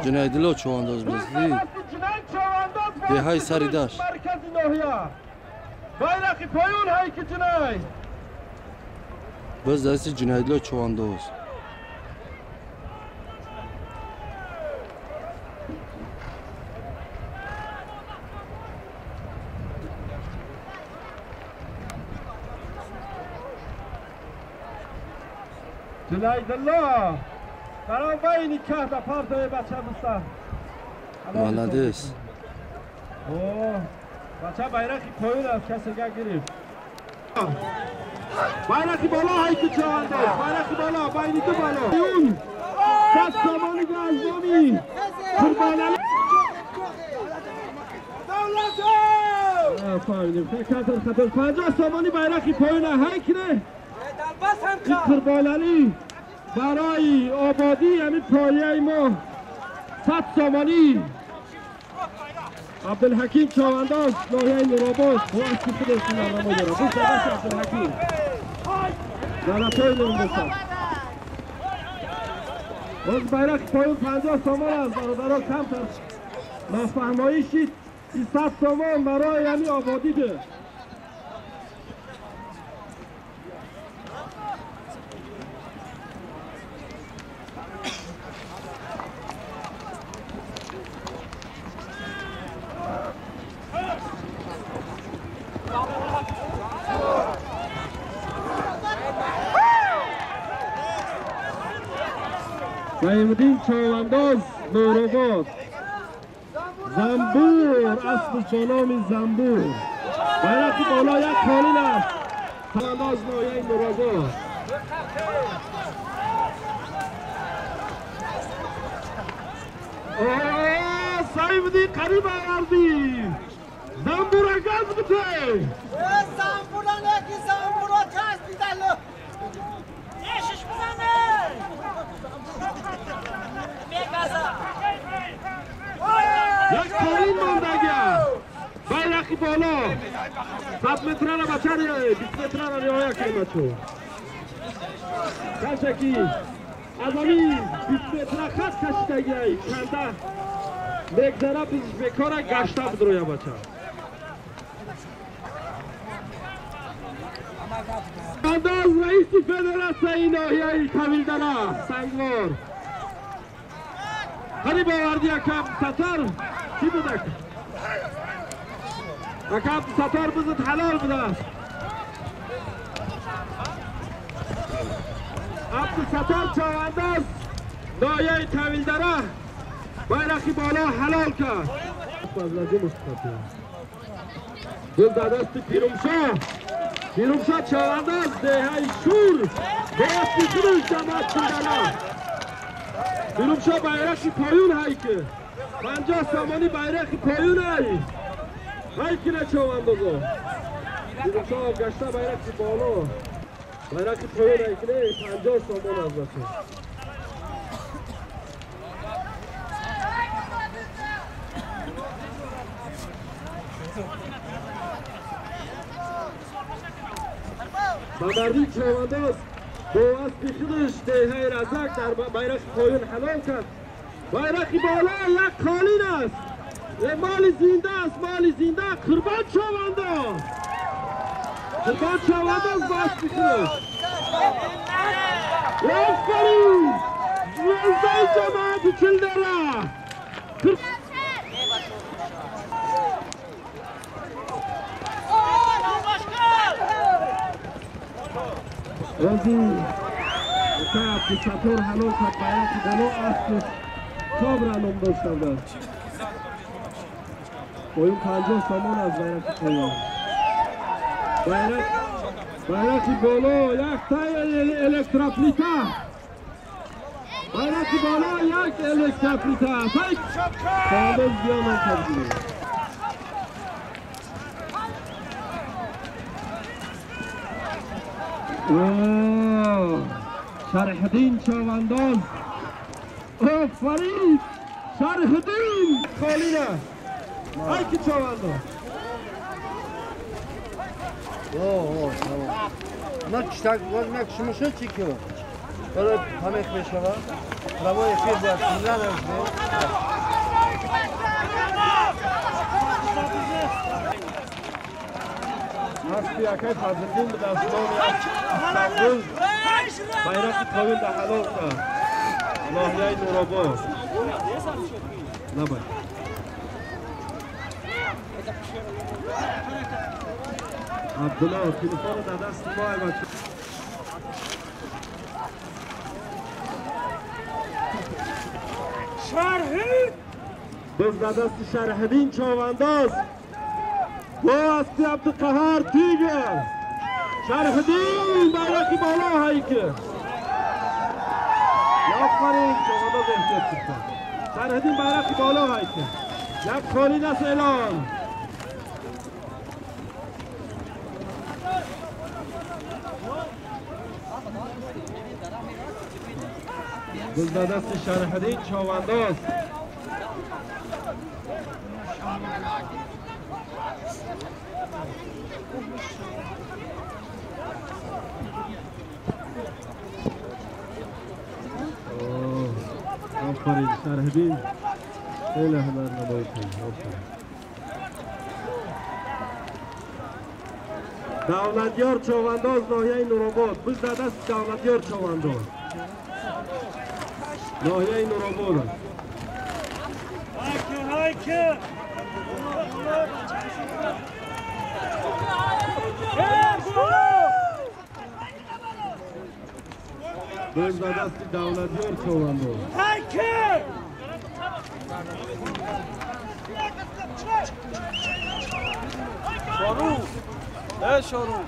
Ҷунайдулло Човандоз бизди. Деҳаи сари дашт. Боз дасти Ҷунайдулло Човандоз. Ҷунайдулло баробари каҳда партои бача буста. Молодец. О, бача байрақи поён аст, касе га гирифт. Байрақи боло ҳайки Човандоз, байрақи боло, байни ду боло. 100 сомонӣ аз номи Қурбонали. Фаҳмидем. Хатар хатар 50 сомонӣ байрақи поён ҳайкине. Қурбонали барои ободӣ ҳамин пояи мо 100 сомонӣ. Абдулҳаким Човандоз ноҳияи Нуробод бо аспи худаш ҳунарнамо дорад. Буса даст Абдулҳаким. Залатои ном бошад. Боз байрақи поён 50 сомон аст, бародаро, камтар нофаҳмоӣ шид. 100 сомон барои ҳамин ободӣ де. Наимуддин Човандоз Нуробод. Замбур, аспи бо номи Замбур. Байрақи боло як қолин аст. Човандоз ноҳияи Нуробод. Саимуддин қариб овардӣ. Замбура газ бите. Замбура неки замбура часпидало. Як қолин мондагия. Байрақи боло. 100 метрара бача 20 метрара риоя кун бачо. Касе ки аз ҳамин 20 метра хат кашидагиай канда мегзара бекора гашта бидроя бача. Андоз раиси федератсияи ноҳияи Тавилдара Сангвор. Қариб оварди ака Абдусаттор. Кӣ буд ака? Ака Абдусаттор бизад ҳалол будааст. Абдусаттор Човандоз ноҳияи Тавилдара байрақи боло ҳалол кард. Гул дар дасти Пирумшоҳ. Пирумшоҳ Човандоз деҳаи Шур бо аспи худаш ҷамоат Чилдара. Пирумшоҳ байрақи поён ҳайки. 50 сомонӣ байрақи поён ҳай. Ҳайкина Човандозо. Пирумшоҳ гашта байрақи боло. Байрақи поён ҳайкине 50 сомон аз бача. Бабардин Човандоз бо аспи худаш деҳаи Разак дар байрақи поён ҳалол кард. Байрақи боло як қолин аст. Моли зинда аст, моли зинда. Қурбон Човандоз. Қурбон Човандоз бо аспи худаш. Офарин! Звездаи ҷамоати Чилдара. Ози Абдусаттор ҳалол кард байрақи боло аспи Кобра ном доштанд. Поён 50 сомон аз байрақи поён. Байрақи боло як тай электроплита. Байрақи боло як электроплита. Човандоз биёмад табдил. Шарҳиддин Човандоз. Офарин! Шарҳиддин қолина. Ҳайки Човандоз. О, tamam. На читак, на кшмуша чики. Помех мешава. Прямой эфир бояд надоште. Аспи акай Фазлиддин ба дастони Афсангул байрақи поён дар ҳалол кард. Ноҳияи Нуробод. Набай. Абдулло телефонро дар дасти мо ай бача. Шарҳид! Боз дар дасти Шарҳиддин Човандоз бо аспи Абдуқаҳар Тигр. Шарҳиддин байрақи боло ҳайки. Офарин, Човандоз эҳтиёт кунед. Шарҳиддин байрақи боло ҳайки. Як холид аст эълон. Боз дар дасти Шарҳиддин Човандоз. Офарин, Шарҳиддин хеле ҳунарнамоӣ кард. Офарин. Давлатёр Човандоз ноҳияи Нуробод. Боз дар дасти Давлатёр Човандоз ноҳияи Нуробод аст. Hayki! Боз дар дасти Давлатёр Човандоз. Hayki! Шору! Э, Шору!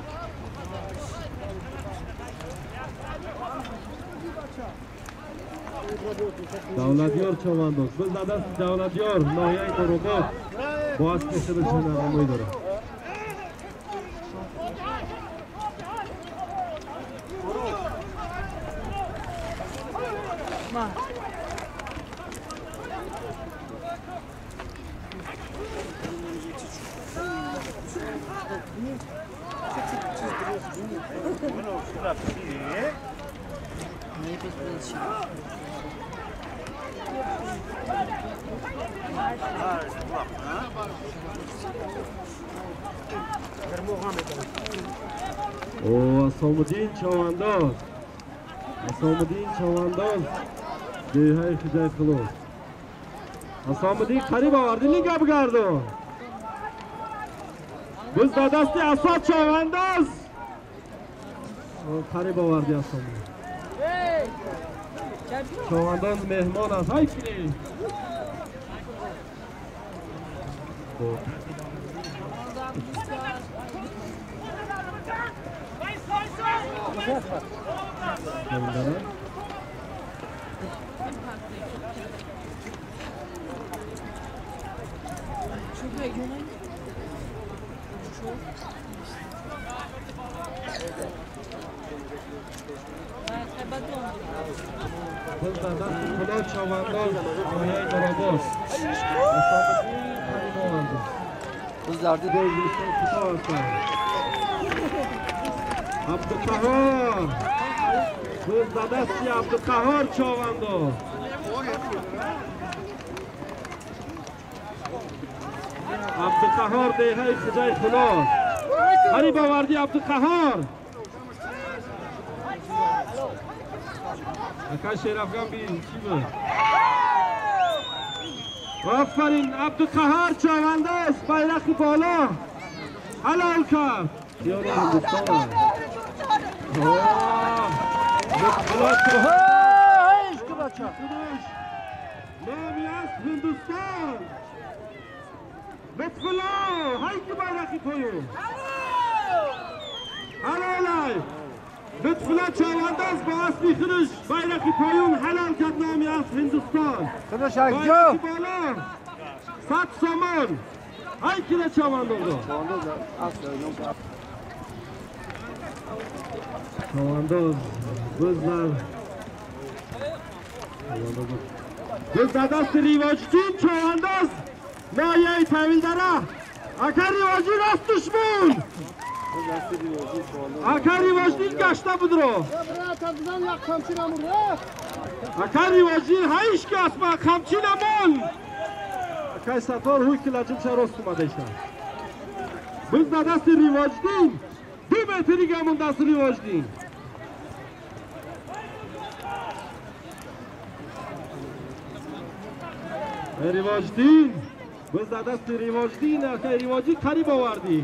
Давлатёр Човандоз. Боз дар дасти Давлатёр ноҳияи Нуробод бо аспи худаш ҳунарнамоӣ дорад. Асомуддин Човандоз. Асомуддин Човандоз деҳаи Хиҷаи Хилос. Асомуддин қариб оварди лига бигардон. Боз дар дасти Асад Човандоз. Қариб оварди Асомуддин. Човандоз меҳмон аст. Ҳай кини. Боз дар дасти Худо Човандоз ноҳияи Нуробод. Асомуддин қариб овард. Боз дарди кӯтоҳ ҳастанд. Абдуқаҳор. Боз дар дасти Абдуқаҳор Човандоз. Абдуқаҳор деҳаи Хиҷаи Хилос. Қариб оварди Абдуқаҳор. Акай Шерафган би чӣ буд? Офарин, Абдуқаҳор Човандоз байрақи боло ҳалол кард. Диёри Ҳиндустон. Номи аст Ҳиндустон. Лутфулло, ҳайки байрақи поён. Ҳалолай. Лутфулло Човандоз бо аспи худаш байрақи поён ҳалол кард. Номи аст Ҳиндустон. Байрақи боло 100 сомон. Ҳайкида Човандозо. Човандоз боз дар дасти Ривоҷиддин Човандоз ноҳияи Тавилдара. Ака Ривоҷӣ рост душмон. Ака Ривоҷдин гашта будро. Ака Ривоҷдин ҳайш ки аспа қамчи намон. Акай Саттор ҳуй ки лаҷимша рост омадаиша. Biz дар дасти Ривоҷдин 2 метр дига мондааст Ривоҷдин. Ривоҷдин biz дар дасти Ривоҷдин. Акай Ривоҷдин қариб овардӣ.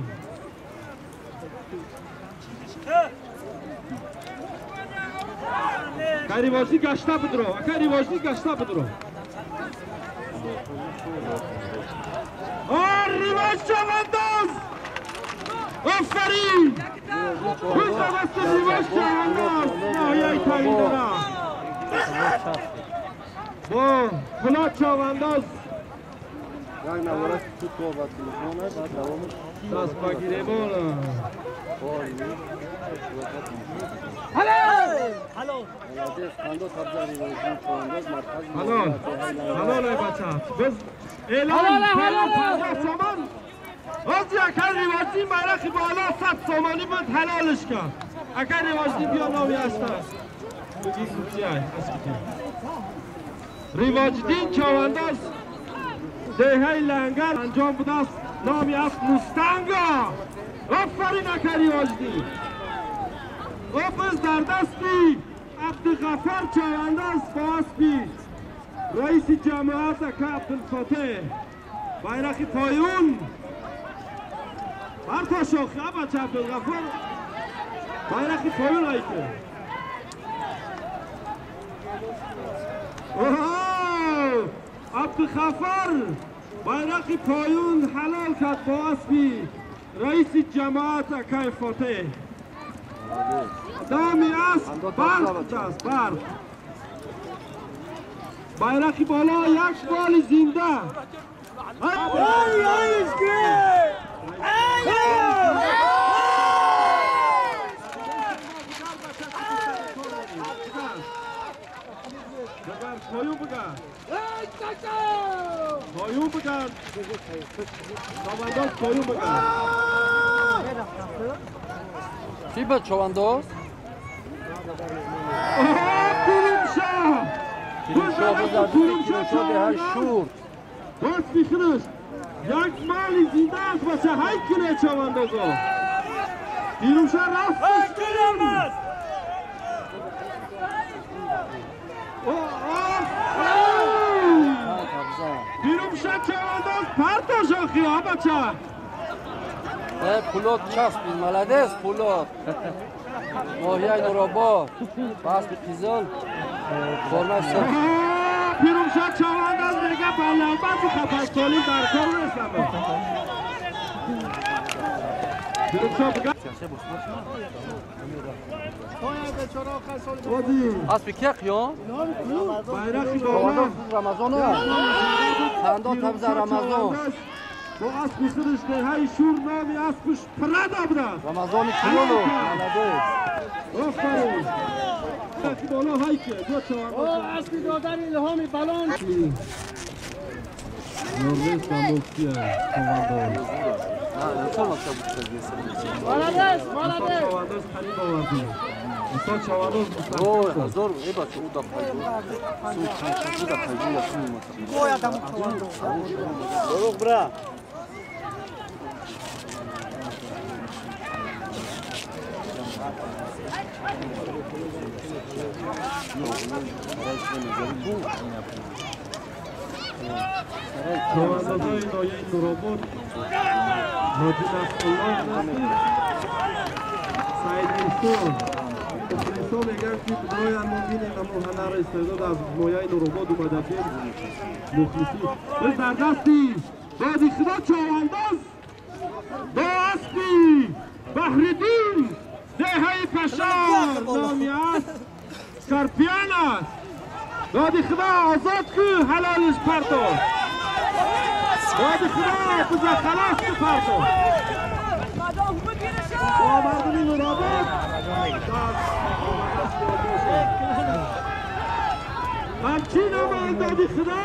Акай Ривоҷдин гашта будро. Акай Ривоҷдин гашта будро. Ривоҷ чавандоз. Офарин. Biz дар дасти Ривоҷ чавандоз. Ноҳияи Тавилдара. Бо Пулод чавандоз. Як навора тут ба телефон баъд давомаш. Даст ба гиребон. Ҳалол. Ҳалол ай бача. Biz эълон 50 сомон. Ози акар Ривоҷдин байрақи боло 100 сомонӣ буд, ҳалолш кард. Акар Ривоҷдин биё номи аста. Буги кутияй, аспити. Ривоҷдин чавандоз деҳаи Лангар анҷом будааст. Номи асп Мустанга. Офарин акар Ривоҷдин. Офиз дар дасти Абдуғаффор чавандоз бо аспи раиси ҷамоат ака Абдулфотеҳ. Байрақи поён барто шохи абача Абдулғаффор байрақи поён айки. Абдуғаффор байрақи поён ҳалол кард бо аспи раиси ҷамоат акай Фотеҳ. Номи асп барф аст, барф. Байрақи боло як боли зинда. Поюн бигар. Поюн бигар. Чавандоз поюн бигар. Чӣ буд чавандоз? Пирумшоҳ. Пирумшоҳ пирумшоҳ деҳаи Шур. Боз бихӯрш. Як мали зинда аст бача, ҳай кунед чавандозо. Пирумшоҳ рафт. Пирумшоҳ чавандоз парто шохи, а бача. Пулод часпид, молодец Пулод. Ноҳияи Нуробод, аспи қизил, формаи сурх. Пирумшоҳ чавандоз мега ба навбати хапастолӣ дар кор нестам. Пирумшоҳ бигар. Аспи кия қиён? Байрақи боло. Рамазон. Хандон табза Рамазон. Бо аспи худаш деҳаи Шур номи аспаш Прада будааст. Рамазони Киёлу. Молодец. Офарин. Байрақи боло ҳайке. Ду чавандоз. Аспи додари Илҳоми Балон. Норвеж Тамбовския чавандоз. Молодец, молодец. Чавандоз қариб овардем. Устод чавандоз мустаҳкам. Ҳазор бача ӯ да пайдо. Су да пайдо я су Дорог бра. Чавандозои ноҳияи Нуробод Ҳоҷи Насруллоҳ Насир, Саид Исо. Исо мегӯянд ки роян мо бинем амо ҳанар истеъдод аз ноҳияи Нуробод омадагем мухлисӣ. Biz дар дасти боди худо чавандоз бо аспи Баҳриддин деҳаи Пашор номи асп Скорпион аст. Доди худо озод кӯ ҳалолиш парто. Доди худо биза халос кӯ парто. Бо мардуми Нуробод ҳамчин омад доди худо.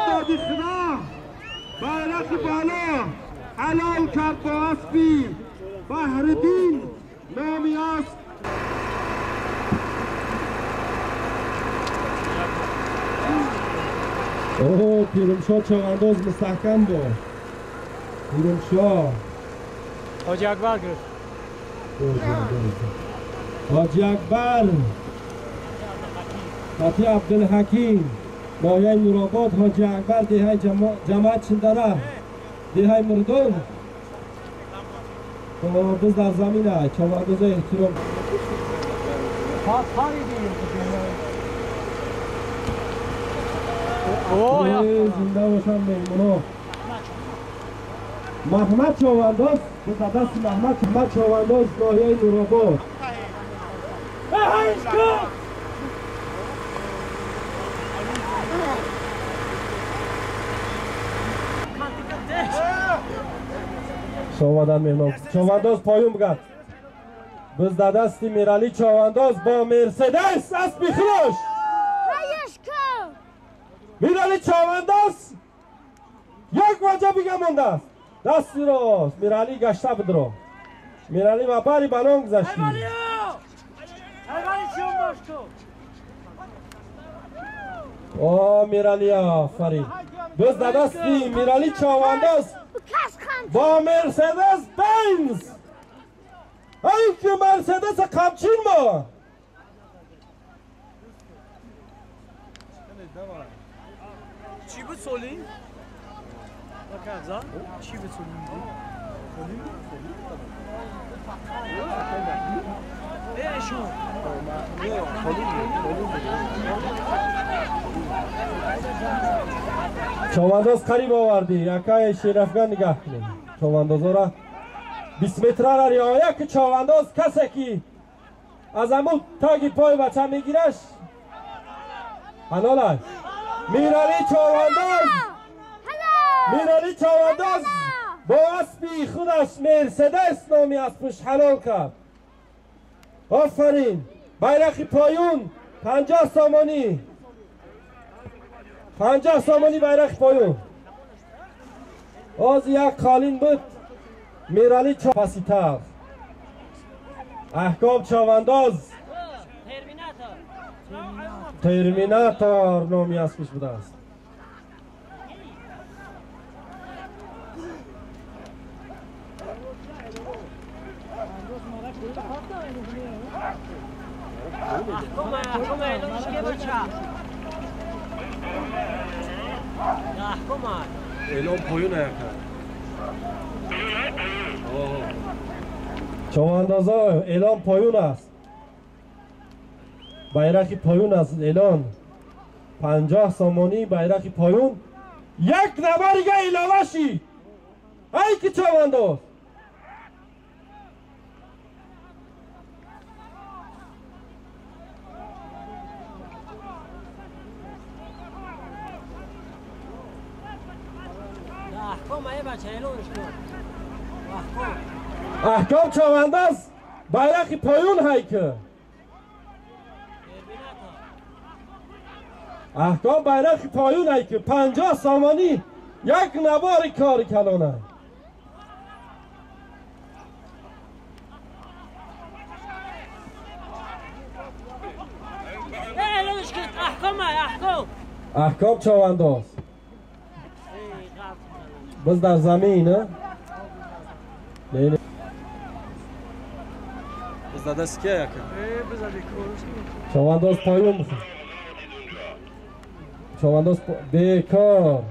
Доди худо. байрақи боло ҳалол кард бо аспи Баҳриддин номи асп. اوه پیرمشاه چاونداز مستحکم بود. پیرمشاه حاجی اکبر گرفت. حاجی اکبر فتی عبدالحکیم ناحیه نورآباد. حاجی اکبر دهه جماعت چندره دهه مردان. بز در زمینه چاونداز احترام. زنده باشم مهمونا. محمد چاونداز به دست محمد چاونداز ناحیه نورآباد. شوادن مهمان چاونداز پایون بگرد. بز در دست میرعلی چاونداز با مرسدس اسبی خودش. میرعلی چاونداز یک وجه بگم مونده است. دستی راست میرعلی گشته بود را. میرعلی و بری بلان گذشتی. آه میرعلی آفرین. بز در دستی میرعلی چاونداز با مرسدس بنز. ای که مرسدس قمچین ما. چی بود سولی؟ چی بود سولی؟ چاونداز قریب آوردی. یکای شیرافگان نگاه کنیم. چاوندازا را 20 متره را رعایت که چاونداز کسی که از امو تاگی پای بچه میگیرش حلال. میرعلی چاونداز، میرعلی چاونداز با اسبی خودش مرسدس نامی اسبش حلال کرد. آفرین. بیرق پایون 50 سامانی. 50 سامانی بیرق پایون. از یک قالین بود میرعلی پسیتر. احکام چاونداز ترمیناتور نامی اسبش بوده است. اعلام پایون کرد. چاوندازا اعلام پایون است. بیرق پایون است اعلان. 50 سامانی بیرق پایون. یک نفر دیگه علاوه شی. ای که چاونداز. احکام چاونداز بیرق پایون هایکه. احکام بیرق پایون هایکه. 50 سامانی یک نوار کار کلانه. احکام چاونداز بز در زمین. نه نه چاونداز پایون بخور. چاونداز بیکار.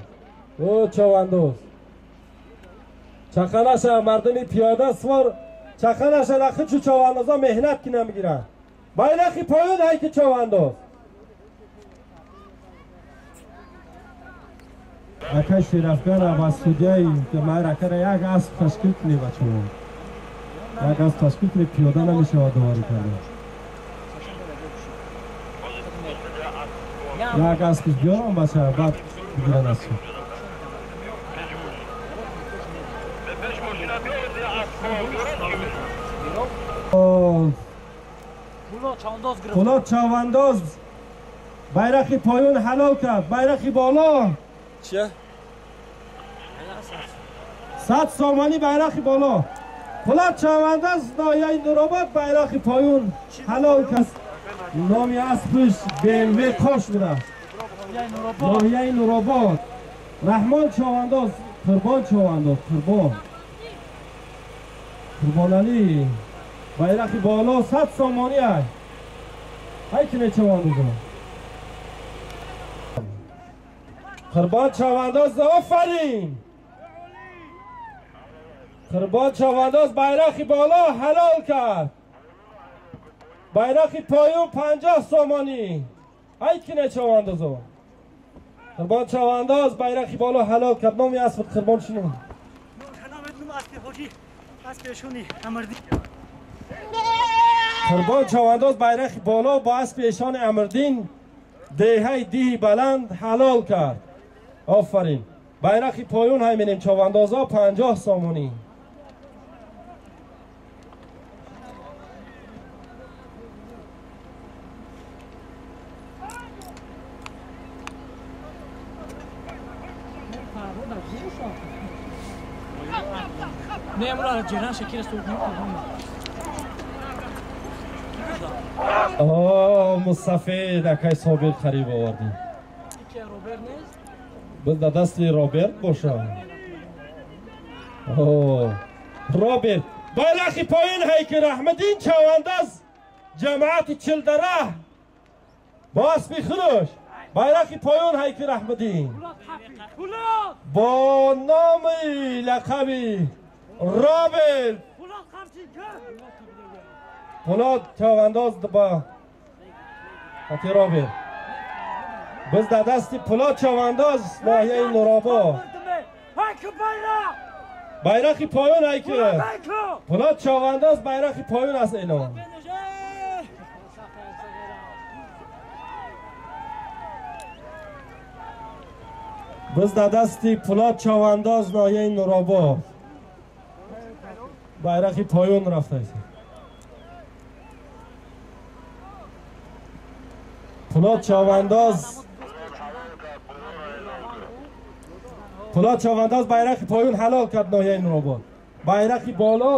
او چاونداز چقنشه مردمی پیاده سوار چقنشه لخی چو چاوندازا مهنت که نمیگیرن. بیرق پایون هی که چاونداز. اکای شیرافگان و سودیای معرکه را یک اسب تشکیل کنی بچه‌ها. یک اسب تشکیل کنی پیاده نمیشه و دواری کرده. یک اسبش بیارم بچه بعد بگیرن اسب. پولاد چاونداز بیرق پایون حلال کرد. بیرق بالا چیه؟ 100 сомонӣ байрақи боло. Пулод Чавандоз ноҳияи Нуробод байрақи поён ҳалол кас. Номи аспаш BMW Қош будааст. Ноҳияи Нуробод. Раҳмон Чавандоз, Қурбон Чавандоз, Қурбон. Қурбоналӣ байрақи боло 100 сомонӣ аст. Ай кине Чавандозо. Қурбон Чавандоз, офарин. Қурбон Чавандоз байрақи боло ҳалол кард. Байрақи поён 50 сомонӣ. Ай кине Чавандозо. Қурбон Чавандоз байрақи боло ҳалол кард. Номи аспат Қурбон чӣ ном? Қурбон Чавандоз байрақи боло бо аспи эшони Амрдин деҳаи диҳи баланд ҳалол кард. Офарин. Байрақи поён ҳай менем Чавандозо 50 сомонӣ. Мусафед акай Собир қариб овардем. Biz дар дасти Роберт боша. Роберт байрақи поён ҳайки Раҳмаддин Чавандоз ҷамоати Чилдара бо аспи худаш. Байрақи поён ҳайки Раҳмаддин бо номи лақаби Роберт. Пулод Чавандоз бо хати Роберт. Biz дар дасти Пулод Чавандоз ноҳияи Нуробод. Байрақи поён ҳайки Пулод Чавандоз байрақи поён аст эълон. Biz дар дасти Пулод Чавандоз ноҳияи Нуробод. Байрақи поён рафтааст. Пулод Чавандоз, Пулод Чавандоз байрақи поён ҳалол кард ноҳияи Нуробод. Байрақи боло,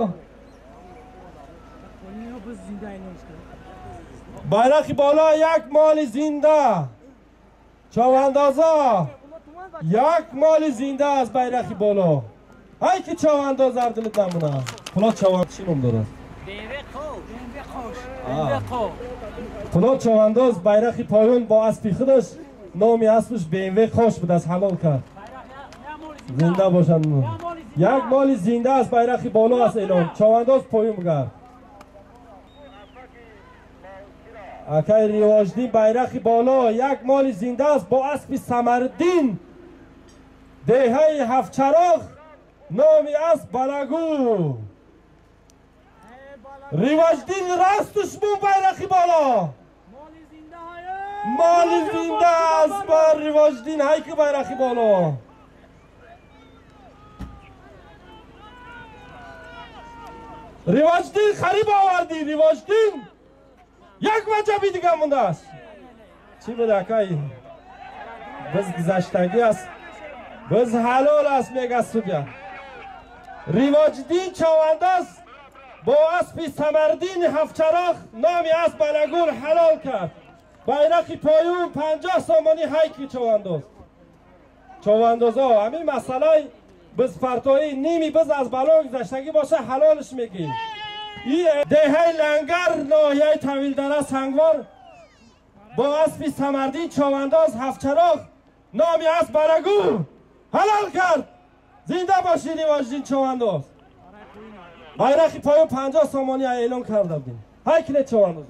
байрақи боло як моли зинда. Чавандозо як моли зинда аз байрақи боло. Ай ки Чавандоз ардилит намуна. Пулод Чавандоз чӣ ном дорад? Пулод Чавандоз байрақи поён бо аспи худаш, номи аспаш BMW Қош будааст, ҳалол кард. Зинда бошанд. Як моли зинда аз байрақи боло аст эълон. Чавандоз поён бугард. Акай Ривоҷдин байрақи боло як моли зинда аст бо аспи Самардин деҳаи Ҳафтчароғ, номи асп Балагу. Ривоҷдин растуш бун байрақи боло. Моли зинда аст бо Ривоҷдин ҳайки байрақи боло. Ривоҷдин хариб овардӣ. Ривоҷдин як ваҷаби дига мондааст. Чӣ буд акай? Biz гузаштагӣ аст, biz ҳалол аст мега судя. Ривоҷдин Чавандоз бо аспи Самардини Ҳафтчароғ, номи асп Балагул ҳалол кард. Байрақи поён 50 сомонӣ ҳайки Чавандоз. Чавандозо ҳамин масъалаи бизпартоӣ ними биз аз бало гузаштагӣ боша ҳалолш мегӣ. Деҳаи Лангар ноҳияи Тавилдара Сангвор бо аспи Самардин Чавандоз Ҳафтчароғ, номи асп Балагул ҳалол кард. Зинда бошӣ Ривоҷдин Чавандоз. Байрақи поён 50 сомонӣ эълон карда будем. Ҳай кине Чавандоз.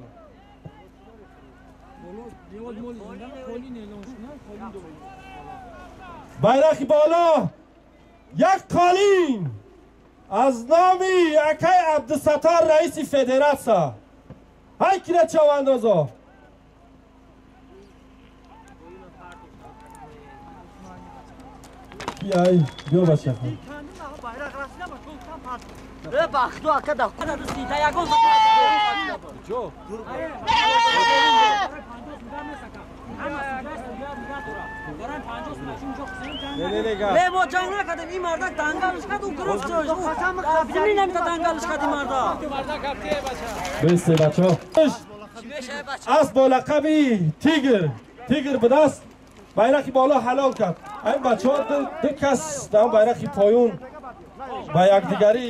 Байрақи боло як қолин аз номи акай Абдусаттор раиси федератсия. Ҳай кине Чавандозо. Ай биё бачаҳо. Не мо ҷанг накардем, ин мардак дангалш кард, ӯ гирифт ҷош. Замин намита дангалш кард ин мардак. Бисте бачо. Асп бо лақаби Тигр. Тигр ба даст байрақи боло ҳалол кард. Ин бачаҳо ду кас дар байрақи поён ба якдигарӣ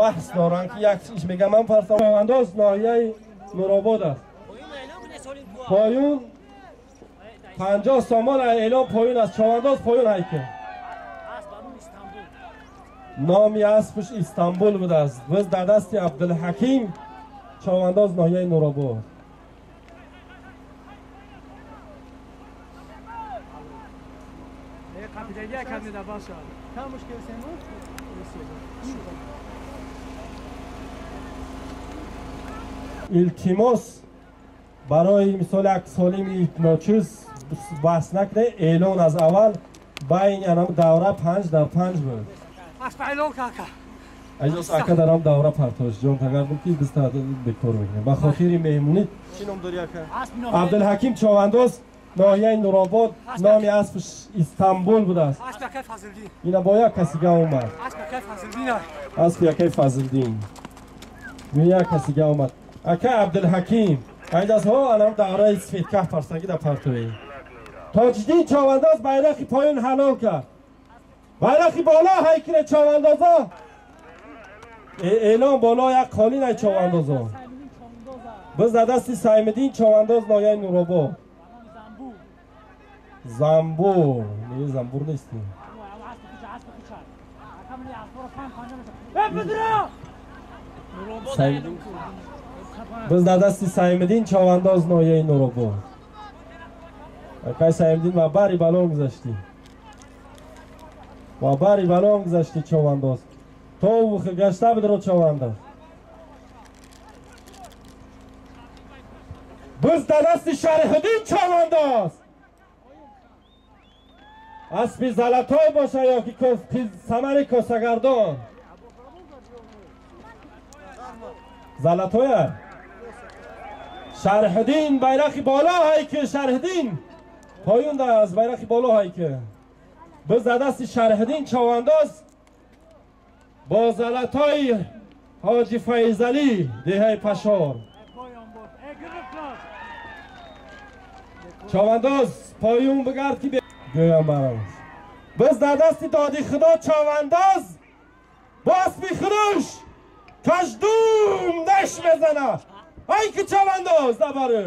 баҳс доранд ки як иш мегам ман партам. Човандоз ноҳияи Нуробод аст. Поён 50 сомон эълон поён аст. Човандоз поён ҳайкел. Номи аспаш Истанбул будааст. Биз дар дасти Абдулҳаким човандоз ноҳияи Нуробод. Илтимос барои мисол як солими ночиз баҳс накунед. Эълон аз аввал байни анам давра 5 дар 5 буд. Аҷос ака дарам давра партош ҷон тагардум ки биз бекор мекунем. Ба хотири меҳмонӣ чӣ ном дорӣ ака? Абдулҳаким човандоз ноҳияи Нуробод, номи аспаш Истанбул будааст. Ина бо як касига омад. Аспи акаи Фазлиддин. Як касига омад. Ака Абдулҳаким айдасҳо анам давраи сфеткаҳ парсагӣ да партоӣ. Тоҷиддин човандоз байрақи поён ҳалол кард. Байрақи боло ҳайкире човандозо. Эълон боло як қолин ай човандозо. Биз дар дасти Саймиддин човандоз ноҳияи Нуробод. Замбур. Не, замбур нести. Биз дар дасти Саймиддин човандоз ноҳияи Нуробод. Акай Саймиддин ва бари балон гузаштӣ. Ва бари балон гузаштӣ човандоз. То гашта бидро човандоз. Биз дар дасти Шарҳиддин човандоз. Аспи золотой боша ё ки самари косагардон. Золотоя. Шарҳиддин байрақи боло ҳайки Шарҳиддин. Поён аз байрақи боло ҳайки. Биз дар дасти Шарҳиддин човандоз бо золотои Ҳоҷи Файзалӣ деҳаи Пашор. Човандоз поён бигард ки гӯям барамош. Биз дар дасти доди худо човандоз бо аспи худуш каждум неш мезана. Ай ки човандоз дабарӯ.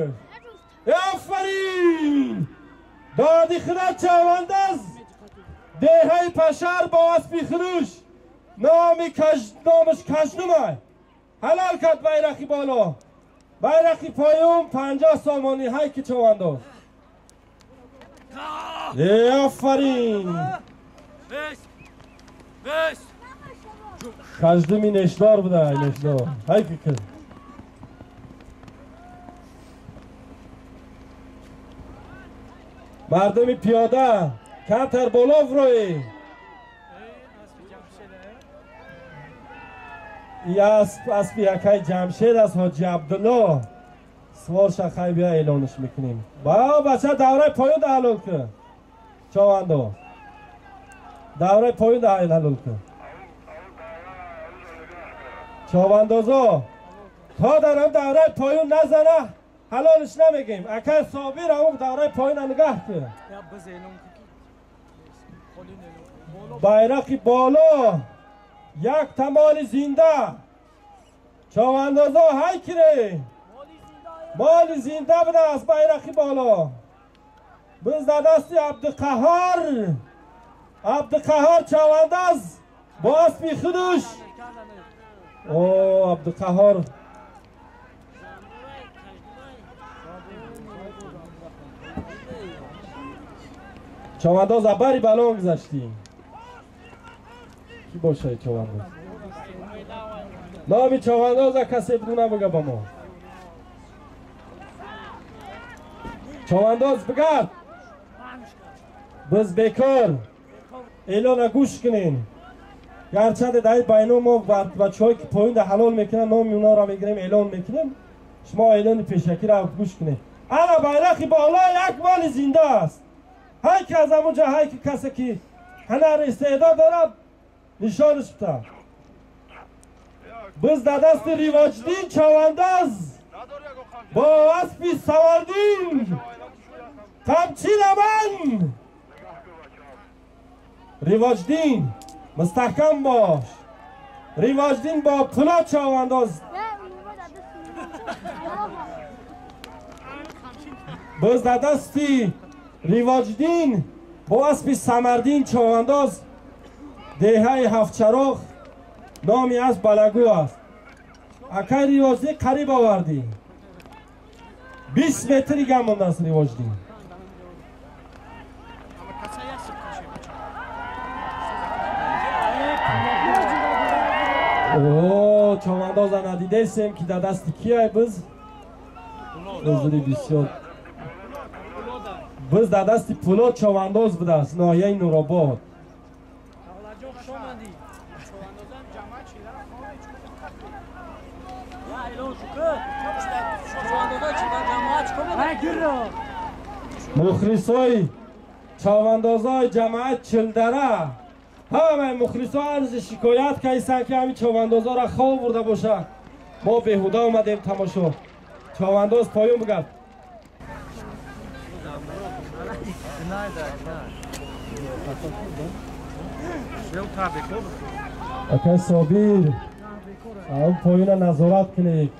Офарин! Доди худо човандоз деҳаи Пашар бо аспи худуш номи номаш каждумай. Ҳалол кард байрақи боло. Байрақи поён 50 сомонӣ ҳайки човандоз. Офарин! Каждуми нешдор буда, нешдор. Ҳайки ки. Мардуми пиёда камтар боло вроӣ. И асп аспи якай Ҷамшед аст, Ҳоҷи Абдулло. Свор шахай бия эълонаш мекунем. Ба бача давраи поён да ҳалол кун. Човандоз. Давраи поён да ҳалол кун. Човандозо то дар давраи поён назана ҳалолш намегем. Акай Собир ҳамон давраи поёна нигаҳ кун. Байрақи боло як тамоли зинда. Човандозо ҳайкире. Моли зинда буда аз байрақи боло. Биз дар дасти Абдуқаҳор. Абдуқаҳор човандоз бо аспи худуш. О, Абдуқаҳор. Човандоз абари балон гузаштӣ. Ки бошад човандоз? Номи човандоза касе бидуна бига ба мо. Човандоз бигард. Биз бекор. Эълона гӯш кунен. Гарчанде дар байно мо бачаҳое ки поён да ҳалол мекунанд номи онҳоро мегирем эълон мекунем. Шумо эълони пешакиро гӯш кунед. Ана байрақи боло як моли зинда аст. Ҳар ки аз ҳамунҷа, ҳар ки касе ки ҳунар истеъдод дорад, нишонаш бита. Биз дар дасти Ривоҷдин чавандоз бо аспи Самардин қамчин аман. Ривоҷдин мустаҳкам бош. Ривоҷдин бо Пулод чавандоз. Биз дар дасти Ривоҷдин бо аспи Самардин чавандоз, деҳаи Ҳафтчароғ, номи асп Балагӯ аст. Акай Ривоҷдин қариб овардӣ. 20 метри гам мондааст Ривоҷдин. О, чавандоза надидесем ки дар дасти кияй биз? Узри бисёр. Биз дар дасти Пулод чавандоз будааст, ноҳияи Нуробод. Мухлисои чавандозои ҷамоат Чилдара, ҳамаи мухлисо арзи шикоят кайсанд ки ҳамин чавандозоро хоб бурда бошад. Мо беҳуда омадем тамошо. Чавандоз поён бигард. Акай Собир, он поёна назорат кунед.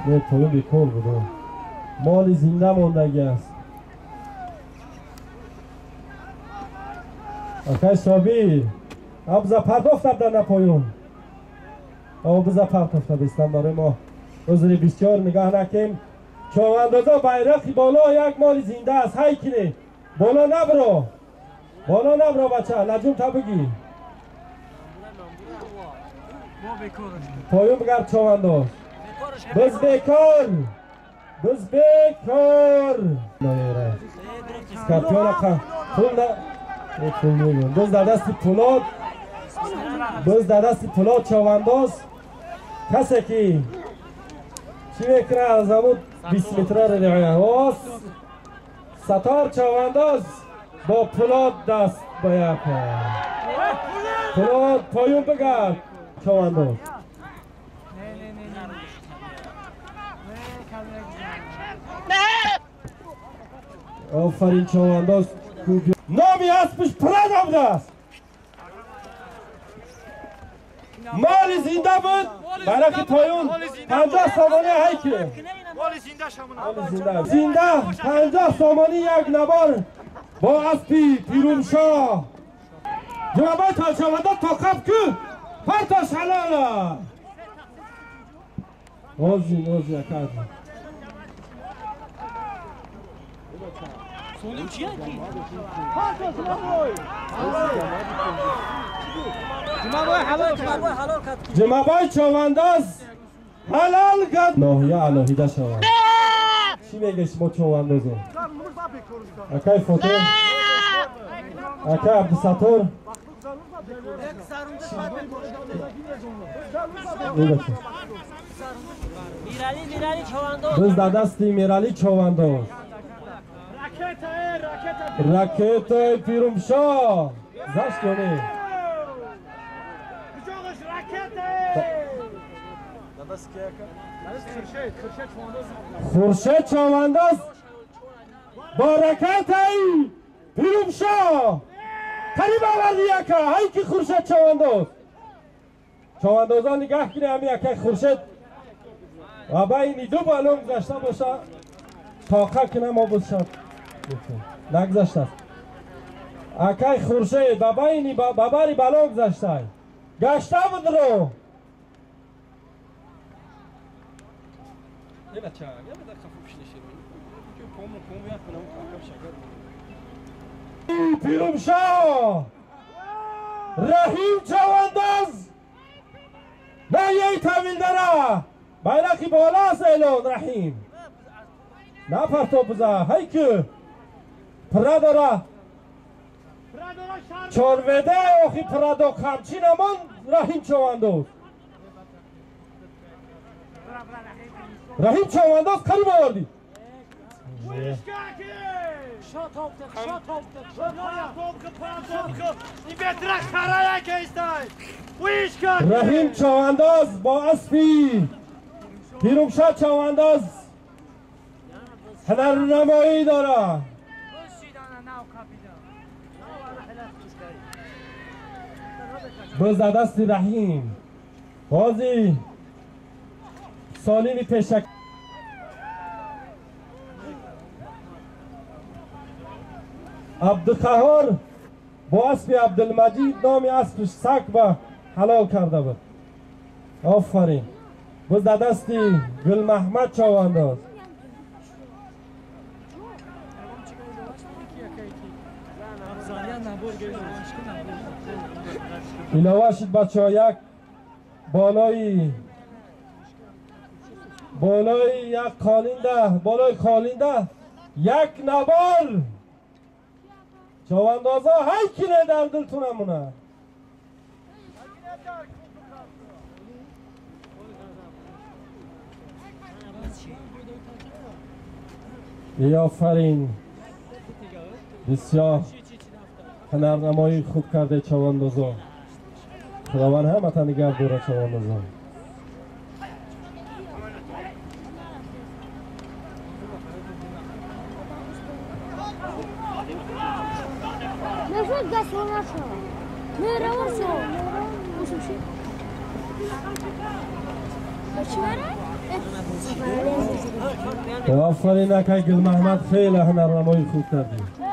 Не, поён бекор буд. Моли зинда мондагӣ аст. Акай Собир, абза партофта дар поён. Обза партофта бистан барои мо. Узри бисёр нигоҳ накем. Чавандозо байрақи боло як моли зинда аст. Ҳай кине. Боло набро. Боло набро бача, наҷум та бигӣ. Поён бигард чавандоз. Биз бекор. Биз бекор. Скорпиона пул на пул мегӯям. Биз дар дасти Пулод. Биз дар дасти Пулод чавандоз. Касе ки чӣ мекунад аз ҳамун 20 метраро риоя. О, Сатор чавандоз бо Пулод даст ба як. Пулод поён бигард чавандоз. Офарин чавандоз. Номи аспиш Пурада будааст. Моли зинда буд. Байрақи поён 50 сомонӣ ҳайки. Зинда 50 сомонӣ як набор бо аспи Пирумшоҳ. Ҷумабой чавандоз тоқаб ку партош ҳалола. Ози ози ака. Ҷумабой чавандоз ҳалол кард. Ноҳия алоҳида шавад. Чӣ мегӯед шумо чавандозо? Акай Фото, акай Абдусаттор. Биз дар дасти Миралӣ чавандоз. Ракетаи Пирумшоҳ. Зашт ё не? Хуршед чавандоз бо ракетаи Пирумшоҳ қариб оварди яка. Ҳай ки Хуршед чавандоз. Чавандозон нигаҳ кунед ҳамин якаи Хуршед ва байни ду балон гузашта боша, тоқа кунам мо бошад. Нагузаштааст. Акай Хуршед ба байни ба бари балон гузаштай. Гашта будро. Пирумшоҳ Раҳим чавандоз ноҳияи Тавилдара. Байрақи боло аст эълон Раҳим. Напарто буза. Ҳай ку пира дора. Чорведа охи пирадо қамчи намон Раҳим чавандоз. Раҳим чавандоз қариб овардӣ. Раҳим чавандоз бо аспи Пирумшоҳ чавандоз ҳунарнамоӣ дорад. Боз дар дасти Раҳим бозӣ Солими пешак. Абдуқаҳор бо аспи Абдулмаҷид номи аспиш сак ба ҳалол карда буд. Офарин. Боз дар дасти Гулмаҳмад чавандоз. Илова шуд бачаҳо як болои як қолинда, болои қолинда як навор. Чавандоза ҳай кине дар дилтун амона. Офарин. Бисёр ҳунарнамоии хуб карде чавандозо. Худованд ҳаматан нигаҳ дорад чавандозо. Офарин акай Гулмаҳмад, хеле ҳунарнамоии хуб кардӣ.